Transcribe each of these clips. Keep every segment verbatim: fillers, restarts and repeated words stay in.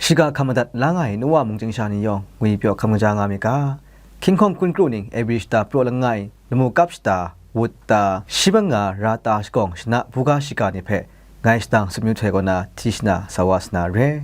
Shiga hkam madat la nga ai nu wa mung chying sha ni yawng, ngwi pyaw hkam kaja nga myit ga. Hkying hkawng hkun kru ning, Abri shata praw langai, lamu kap shata, wut ta, shi manga ra ta shagawng shana buga shiga ni hpe, ngai shadang sumyu htoi kaw na hti shana sa wa sa na re.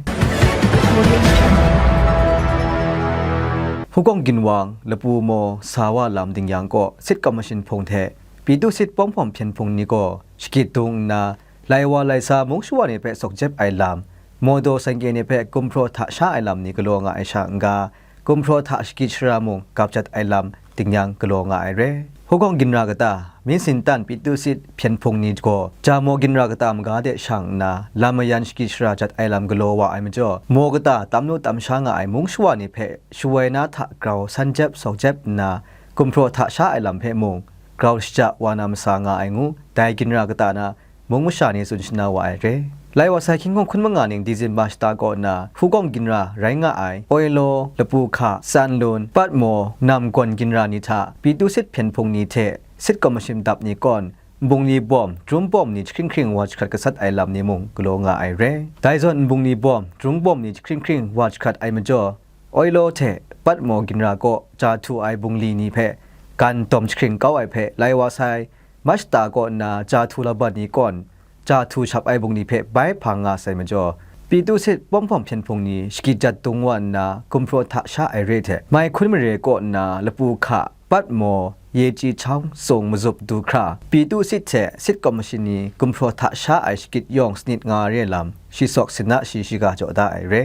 Hukawng ginwang, lapu maw, sa wa lam dingyang kaw, sit kawm mashin hpung hte, Pitu sit pawng hpawm hpyen hpung ni gaw, shagit dung nna, lai wa lai sa mung shawa ni hpe sawk jep ai lam, mawdaw sangkye ni hpe gumhpraw hta sha ai lam ni galaw nga ai sha n-ga, gumhpraw hta shagit shara mung gap jat ai lam dingyang galaw nga ai re. Hukawng ginra kata, Minsin tan Pitu sit hpyen hpung ni gaw, ja maw ginra kata maga de shang nna, lam mayan shagit shara jat ai lam galaw wa ai majaw, maw kata tam lu tam sha nga ai mung shawa ni hpe shawoi na hta grau san jep sawk jep nna, gumhpraw hta sha ai lam hpe mung, grau shaja wa na masa nga ai ngu, dai ginra kata na, mung masha ni tsun shana wa ai re. Lai wa sai hkying hkawng hkun manga ning Disemba shata kaw nna, hukawng ginra rai nga ai, Oilaw, Lapu Hka, Sanlun, Patmaw, Namgawn ginra ni hta, Pitu sit hpyen hpung ni hte, sit kawm mashin dap ni kawn, nbungli bawm, drum bawm ni jahkring hkring wa jahkrat gasat ai lam ni mung galaw nga ai re. Dai zawn nbungli bawm, drum bawm ni jahkring hkring wa jahkrat ai majaw, Oilaw hte Patmaw ginra kaw ja htu ai bungli ni hpe gan dawm jahkring kau ai hpe, lai wa sai, Mach shata kaw nna ja htu laban ni kawn, ja htu shap ai bungli hpe bai hpang nga sai majaw, Pitu sit pawng hpawm hpyen hpung ni shagit jat dung wa nna, gumhpraw hta sha ai re hte, mai hkun mare kaw nna, Lapu Hka, Patmaw, Yechyi Chawng, Sung Mazup du hkra, Pitu sit hte sit kawm mashin ni gumhpraw hta sha ai shagit yawng sanit nga re lam, shi sawk sin na shi shiga jaw da ai re.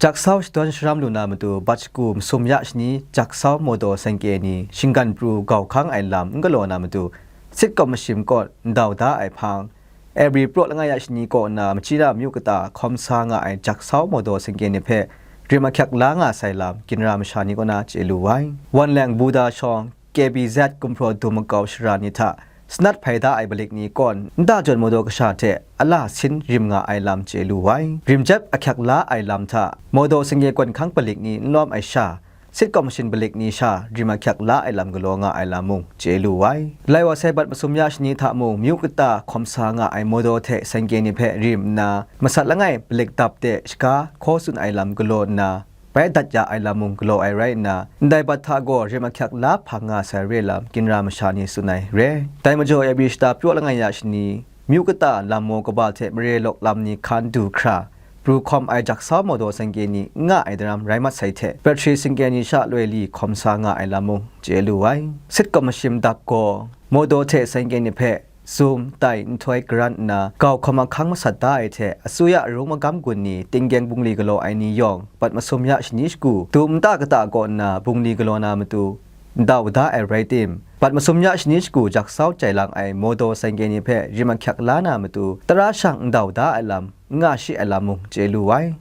Jaksau shadawn sharam lu na matu, bat shagu masum ya shani, Jaksau mawdaw sangkye ni shinggan pru gau hkang ai lam n galaw na matu, sit kawm mashin kaw ndau da ai hpang, Abri praw langai ya shani kaw nna, Machira myu kata hkawm sa nga ai Jaksau mawdaw sangkye ni hpe rim ahkyak la nga sai lam, ginra masha ni kaw na chye lu ai. Wanleng Buda shawng, K B Z gumhpraw dum makau shara ni hta, sanat hpai da ai balik ni kawn, nta jawn mawdaw kasha hte ala sin rim nga ai lam chye lu ai. Rim jep ahkyak la ai lam hta, mawdaw sangkye gwan hkang balik ni n lawm ai sha, sit kawm mashin balik ni sha rim ahkyak la ai lam galaw nga ai lam mung chye lu ai. Lai wa sai bat masum ya shani hta mung, myu kata hkawm sa nga ai mawdaw hte sangkye ni hpe rim nna, masat langai balik dap de shaga hkaw tsun ai lam galaw nna, bai dat ya ai lam mung galaw ai rai nna, ndai bat hta gaw rim ahkyak la hpang nga sai re lam, ginra masha ni tsun ai re. Dai majaw, Abri shata pyaw langai ya shani, myu kata lam maw kaba hte mare lawk lam ni hkan du hkra, pru hkawm ai Jaksau mawdaw sangkye ni n nga ai daram rai mat sai hte, Petri sangkye ni sha loi li hkawm sa nga ai lam mung chye lu ai. Sit kawm mashin dap gaw, mawdaw hte sangkye ni hpe, sum, tai, nhtoi garan nna, gau hkawm ahkang masat da ai hte, asuya arung magam gun ni, tinggyeng bungli galaw ai ni yawng, bat masum ya shani shagu, dum nta kata kaw nna, bungli galaw na matu, ndau da ai rai tim, bat masum ya shani shagu Jaksau jai lang ai mawdaw sangkye ni hpe rim ahkyak la na matu, tara shang ndau da ai lam, n nga shi ai lam mung chye lu ai.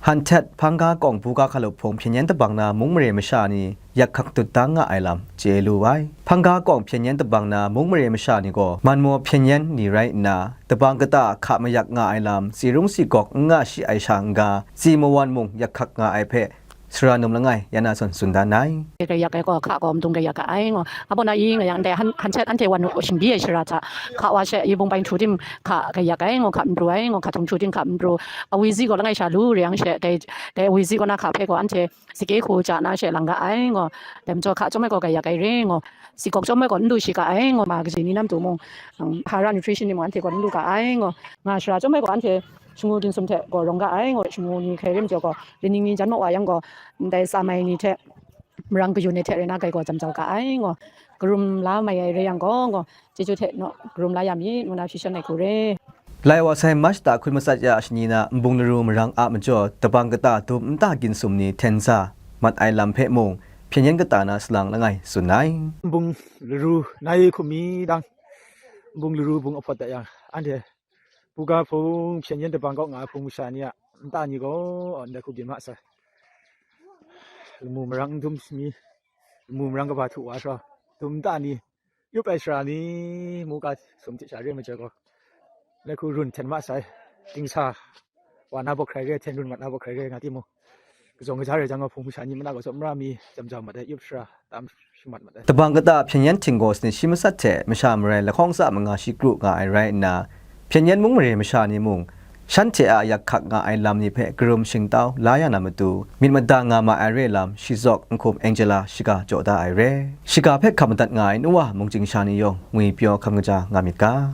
Hkanhtet, Hpangga kawng buga hkalup hpung hpyen yen tabang na mung mare masha ni yak hkak dut dang nga ai lam chye lu ai. Hpangga kawng hpyen yen tabang na mung mare masha ni gaw, man maw hpyen yen ni rai nna, tabang kata hka mayak nga ai lam, tsi rung tsi gawk n nga shi ai sha n-ga, tsi mawan mung yak hkak nga ai hpe, sara num langai, ya na zawn tsun dan ai. Gaiyak ai gaw, hka gaw mdung gaiyak ga ai ngaw. Hpa na i nga yang, ndai hkan, hkanhtet anhte wan u shingbyi ai shara hta, hka wa she, yubung bai nhtu tim hka gaiyak ai ngaw, hka n pru ai ngaw, hka htung htu tim hka n pru. Awi zi gaw langai sha lu re yang she, dai, dai awi zi gaw na hka hpe gaw anhte sike hku ja na she lang ga ai ngaw. Dai majaw hka chyawm ai gaw gaiyak ai re ngaw. Sikawk chyawm ai gaw n du shi ga ai ngaw, ma kaji ni nam tu mung, um, hara nutrition ni mung anhte gaw n lu ga ai ngaw. Nga shara chyawm ai gaw anhte shangu ginsum hte gaw rawng ga ai ngaw, shangu ni hkrai re majaw gaw, lining ni jan maw wa yang gaw, ndai tsa mai ni hte, marang kayun ai hte rai na, grai gaw jam jau ga ai ngaw, karum la mai ai rai yang gaw, ngaw, chyeju hte naw karum la ya mi, ngu na hpyi shan ai hku re. Lai wa sai Mach shata hkun matsat ya shani na nbung laru marang a majaw, tabang kata dum nta ginsum ni hten sa mat ai lam hpe mung, hpyen yen kata na salang langai tsun ai. Nbung laru nai hkum mi dang, nbung laru bung ahpawt dat yang, anhte buga hpung, hpyen yen tabang kaw nga ai hpung masha ni a nta ni gaw, ndai hku byin ma sai. Lamu marang n dum mi, lamu marang kaba htu wa sha, dum nta ni, yup ai sara ni, mu ga sum hte sha re majaw gaw, ndai hku run hten ma sai. Dingsa wa na bawk hkrai re, hten run mat na bawk hkrai re nga timung, kazawng kaja rai jang gaw, hpung masha ni mada gaw tsawmra mi jam jau mat ai, yup shara tam shamat mat ai. Dabang kata hpyen yen htinggaw sanit shi matsat hte masha marai lahkawng tsa manga shi kru nga ai rai nna, hpyen yen mung mare masha ni mung shanhte a yak hkak nga ai lam ni hpe karum shingtau la ya na matu, myit mada nga ma ai re lam shi zawk Nhkum Angela shaga jaw da ai re. Shaga hpe hkap madat nga ai nu wa mungchying sha ni yawng ngwipyaw hkam kaja nga myit ga.